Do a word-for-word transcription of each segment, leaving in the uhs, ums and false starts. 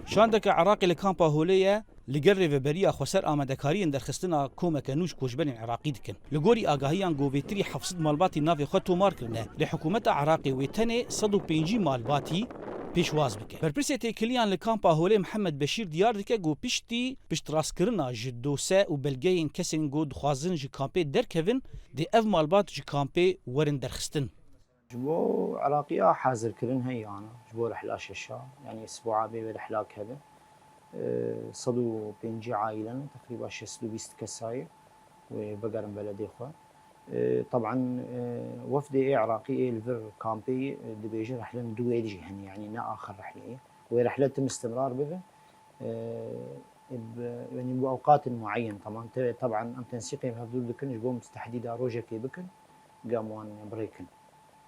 Şandeke Iraqê li kampa Holê ye, li gel Rêveberiya Xweser amadekariyên derxistina komeke nû ji koçberên Iraqî dikin. Li gorî agahiyan, govêtirî heft sed malbatî navê xwe tomar kirine, lê hikûmeta Iraqê wê tenê sed û pêncî malbatî pêşwaz bike. Berpirsê têkiliyan li kampa Holê Mihemed Beşîr diyar dike ku piştî piştrastkirina ji dose û belgeyên kesên ku dixwazin ji kampê derkevin, dê ev malbat ji kampê werin derxistin. Ji bo Iraqiya hazirkirin heye ana, ji bo rihla şeşa, yanî isbu'a bê wê rihla keve. Eee, sed û pêncî aîlen, teqrîba şeş sed û bîst kesayê wê vegerin beledê xwe. Eee, teban, eee, wefdê ê Iraqî ê li vir kampê, eee, dibêje rihlên dû wê jî hene, yanî ne axir rihleyê. Wê rihle tim istimrar bibe. Eee, bi, yanî bi ewqatin muayyen, teban, te-, teban em tensîqê hevdûr dikin, ji bo em tehdîda rojekê bikin, gam wan birêkin.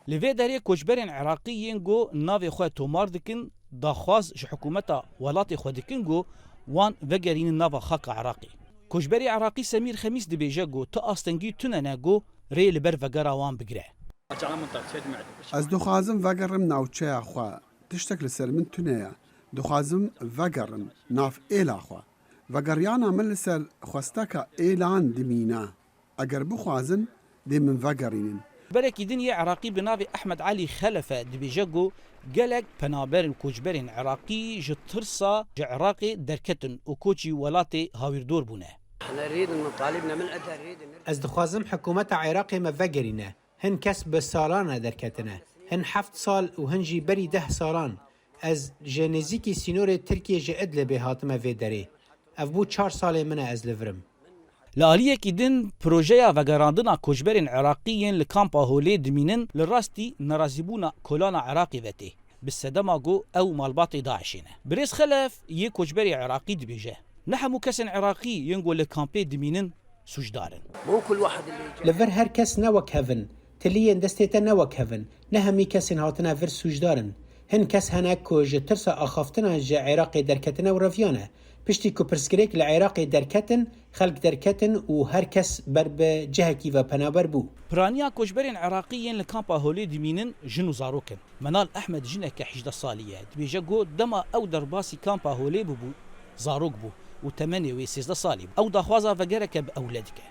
Li vê derê koçberên Iraqî yên ku navê xwe tomar dikin, daxwaz ji hikûmeta welatê xwe dikin ku wan vegerînin nava xaka Iraqê. Koçberê Iraqî Semîr Xemîs dibêje ku tu astengî tune ne ku rê li ber vegera wan bigire. Ez dixwazim vegerim navçeya xwe. Tiştek li ser min tune ye. Dixwazim vegerim nav êla xwe. Vegeriyana min li ser xwesteka êlan dimîne. Eger bixwazin, dê min vegerînin. Berekî din yê Iraqî bi navê Ehmed Elî Xelefe dibêje ku gelek penaber û koçberên Iraqî ji tirsa ji Iraqê derketin û koçî welatê hawîrdor bûne. Ez dixwazim hikûmeta Iraqê me vegerîne. Hin kes bi salan e derketine. Hin heft sal û hin jî berî deh salan. Ez ji nêzîkî sînorê Tirkiyê ji Idlibê hatime vê derê. Ev bû çar salê min e ez li vir im. Li aliyekî din, projeya vegerandina koçberên Iraqî yên li kampa Holê dimînin li rastî nerazîbûna kolana Iraqê ve tê, bi sedema ku ew malbatê DAIŞê ne. Birêz Xelef yê koçberê Iraqî dibêje, ne hemû kesên Iraqî yên ku li kampê dimînin sûcdar in. Li vir her kes ne wek hev in, tiliyên destê te ne wek hev in, ne hemî kesên hatine vir sûcdar in. Hin kes hene ku ji tirsa axaftina ji Iraqê derketine û reviyane. Piştî ku pirsgirêk li Iraqê derketin, xelk derketin û her kes ber bi cihekî ve penaber bû. Piraniya koçberên Iraqî yên li kampa Holê dimînin jin û zarok in. Menal Ehmed jineke hejdeh salî ye. Dibêje ku dema ew derbasî kampa Holê bûbû, zarok bû û temenê wê sêzdeh salî bû. Ew daxwaza vegereke bi ewle dike.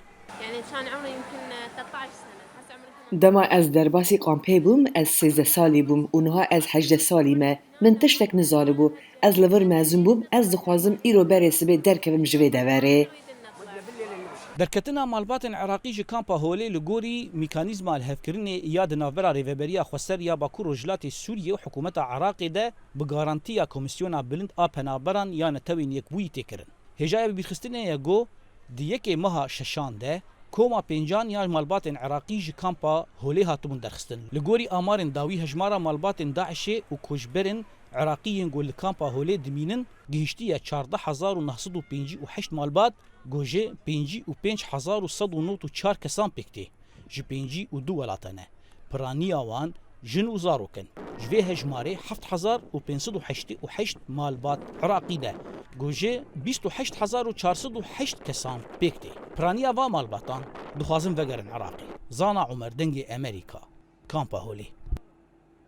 يعني كان عمري يمكن ثلاثطعش سنة، هسه عمري ثمانية. Dema ez derbasî kampê bûm, ez sêzdeh salî bûm û niha ez hejdeh salî me. Min tiştek nizanibû. Ez li vir mezin bûm, ez dixwazim îro berê sibê derkevim ji vê deverê. Derketina malbatên Iraqî ji kampa Holê li gorî mîkanîzma lihevkirinê ya di navbera Rêveberiya Xweser ya Bakur Rojhilatê Sûriyê û hikûmeta Iraqê de bi garantiya Komîsyona Bilind a Penaberan ya Netewên Yekbûyî tê kirin. Hêjaya bibîrxistinê ye ku di yekê meha şeşan de koma pêncan ya malbatên Iraqî ji kampa Holê hatibûn derxistin. Li gorî amarên dawî, hejmara malbatên DAIŞê û koçberên Iraqî yên ku li kampa Holê dimînin gihiştiye çardeh hezar û neh sed û pêncî û heşt malbat, ku ji pêncî û pênc hezar û sed û nod û çar kesan pêk tê. Ji pêncî û du welatan e. Piraniya wan jin û zarok in. Ji vê hejmarê heft hezar û pênc sed û heştê û heşt malbat Iraqî ne, ku ji bîst û heşt hezar û çar sed û heşt kesan pêk tê. Piraniya van malbatan dixwazin vegerin Iraqê. Zana Umer, Dengê Emerîka, Kampa Holê.